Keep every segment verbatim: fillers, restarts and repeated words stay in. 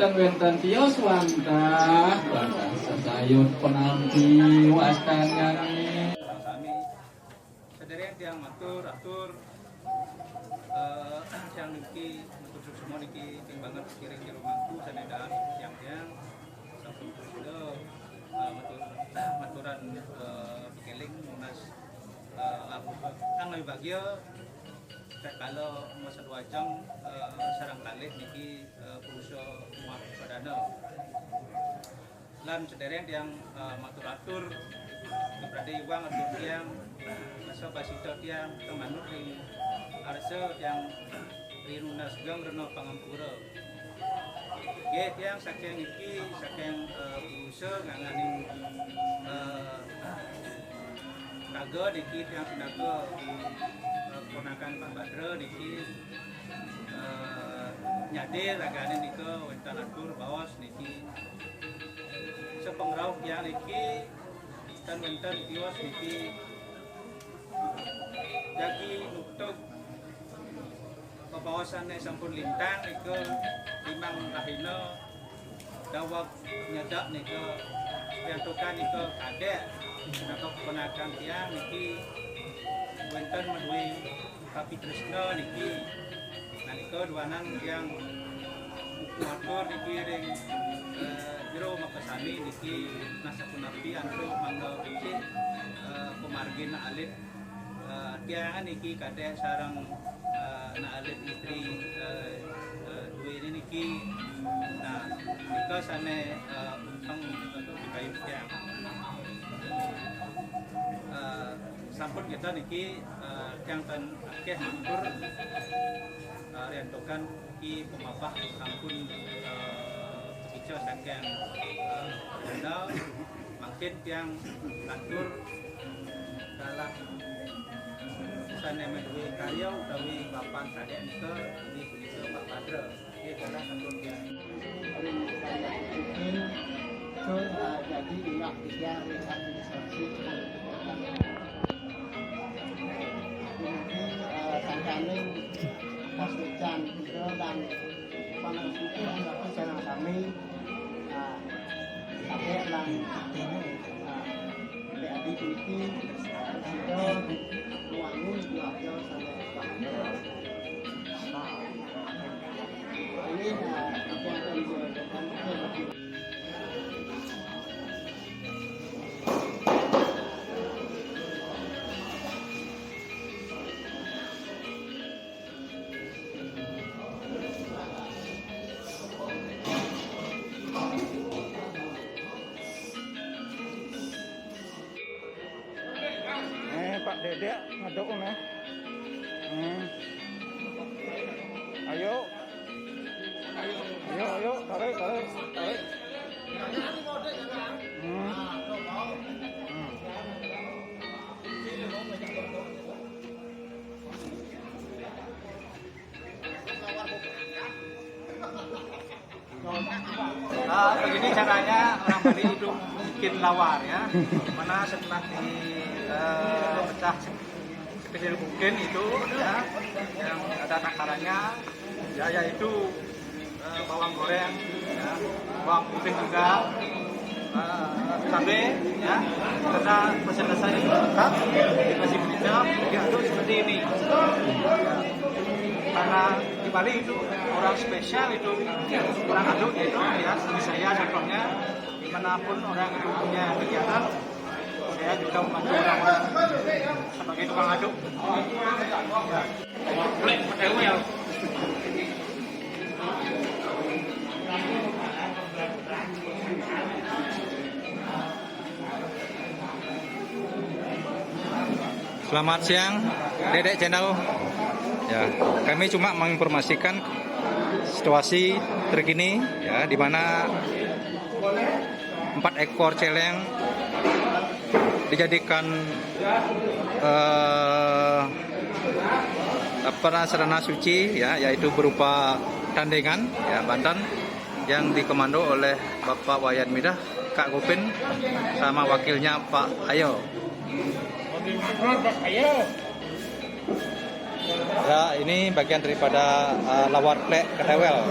Wénten tios wantah, wantah sesayun penampi wastan nyanyi. Sami sadéréng tiang matur atur, eh, tiang niki matur suksma niki ping banget kiring jero mangku sané dahat tiang-tiang sampun prasida, eh, matur, maturan, eh, pakéling nunas, eh, ang lebih bahagia tatkala masa duajeng, eh, sareng kalih niki, eh, purusa muah pradana. Lan sadéréng tiang, eh, matur atur, keprade iwang atur tiang, rasa pasita tiang, kamanut ring arsa tiang rinunas geng rena pangampura. Nggih, tiang saking niki, saking, eh, purusa ngangganing, eh, kaga niki tiang pinaka, eh, ponakan Pak Badra niki, eh, nyade ragane nika wénten atur baos niki. Sapangrauh tiang niki tan wénten tios niki jagi nutug bebaosane sampun lintang nika limang rahina daweg nyedak nika riantukan nika kadek naka keponakan tiang niki wénten madue kapitresna niki. Nah, nika duanan tiang matur niki ring, eh, jero makasami niki nasapunapi antuk mangga becik, eh, pamargin alit, eh, tiang niki kadek sareng, eh, anak alit istri, eh, eh, duene niki. Nah, nika sane, eh, unteng untuk dikayuh tiang. Eh, sampun kita niki, eh, tiang tan akeh matur, eh, riantukan ki pemapah sampun, eh, ica saking, eh, Bunda. Mangkin tiang matur galah sane madue karya utawi papan sadek nika inggih punika Pak Badra. Nggih, galah sampun tiang. Ring Kayang Kucing, Sur, eh, jadi iwak tiga ring administrasi. Dumugi, eh, sangkaning pasucan kita dan pangampun aku sareng sami, eh, sampai lan, eh, adik-adik puniki, kita wangun keluarga sampai bahagia. Nah, ini, eh, apa yang akan dilakukan? Eh, Pak Dedek ngaduk nih. Hmm. Ayo. Ayo, ayo, tarik, tarik, tarik. Hmm. Hmm. Nah, begini caranya orang Bali itu bikin lawar, ya. Mana setelah di, eh, pecah kecil mungkin itu, ya, yang ada takarannya, ya, yaitu, eh, bawang goreng, ya, bawang putih juga, eh, cabai, ya, karena presentasi itu lengkap, dikasih merica, diaduk seperti ini. Ya. Karena di Bali itu orang spesial itu orang aduk itu, ya, seperti saya contohnya, dimanapun orang itu punya kegiatan, saya juga membantu orang-orang sebagai tukang aduk. Selamat siang, Dedek Channel. Ya, kami cuma menginformasikan situasi terkini, ya, di mana empat ekor celeng dijadikan, eh, apa, sarana suci, ya, yaitu berupa tandengan, ya, banten yang dikomando oleh Bapak Wayan Midah, Kak Gopin, sama wakilnya Pak Ayo. Ya, ini bagian daripada, eh, lawar plek ketewel.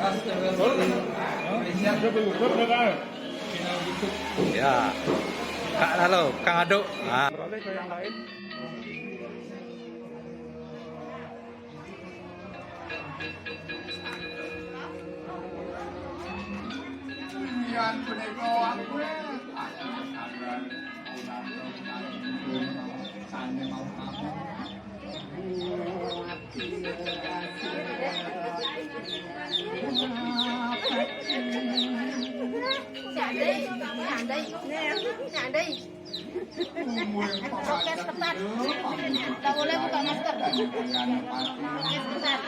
Ya. Kak, halo, Kang Aduk. Ah. Rokes ketat. Nggak boleh buka masker. Rokes ketat.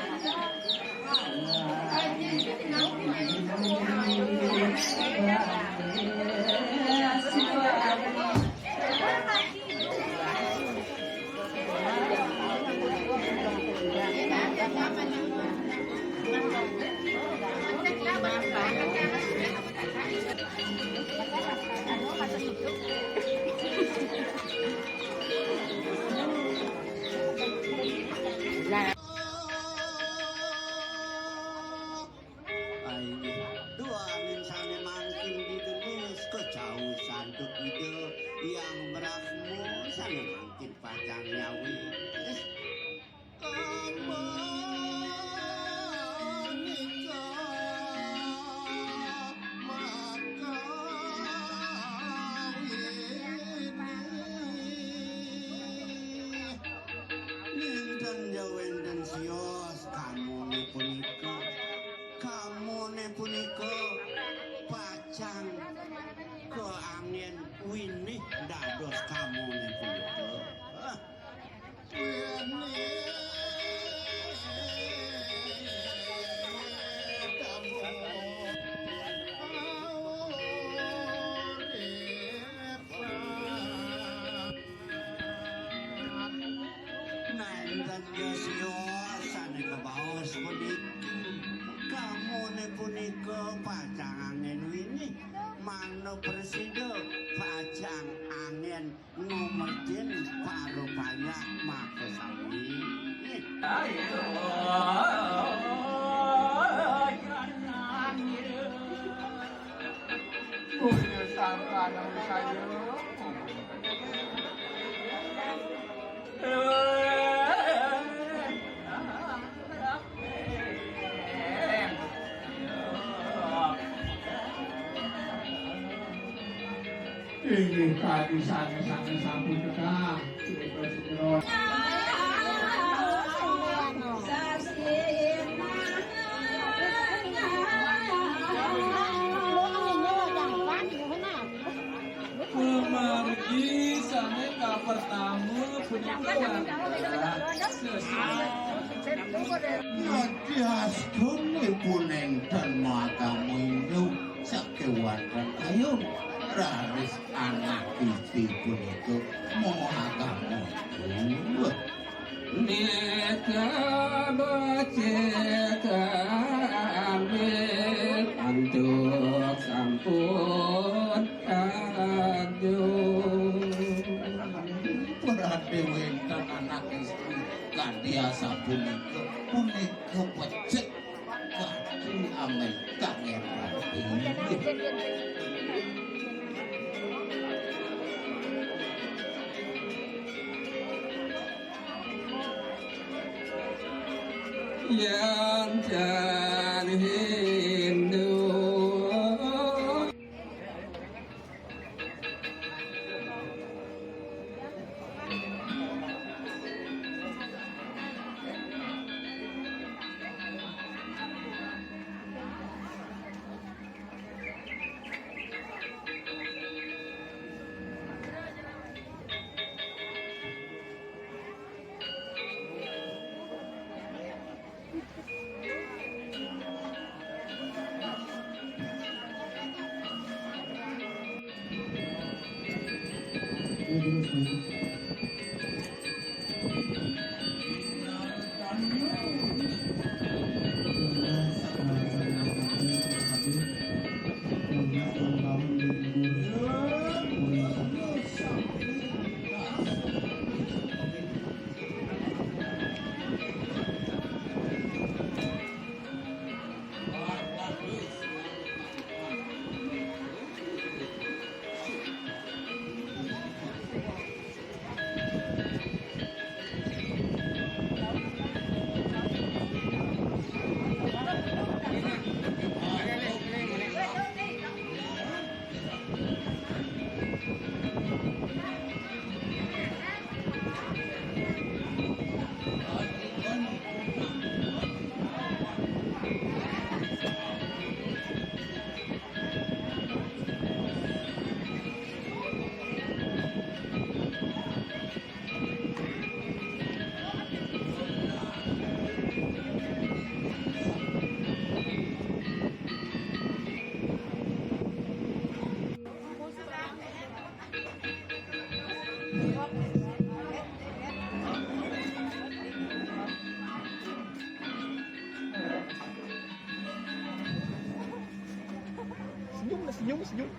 Ai, duaning sane mangkin digelis, kejauh sanduk ida yang berasmu sane mangkin pacang nyawis. Kamunika makawini. Ninten ya wenten sios kamune punika. Kamune punika pacang kaangen winih dados kamune punika. Hah. Winih kamu Nenten gesya sane kabaos puniki. Kamune punika pacang angen winih, manut prasida pacang angen ngumedin parupaya makasami. Punya sangkana saya. Inggih, kadi sane-sane sampun teka. Pamargi sane kapertama punika wantah sesi. Yadiastun ipun enten makam Hindu sakewanten ayun, raris anak istri punika mau agama Hindu. Nika becik ambil antuk sampun aduh. Berarti wenten anak istri kadi asapunika, punika becik kadi amel kangen. Yan jan Hindu. Senyum, senyum.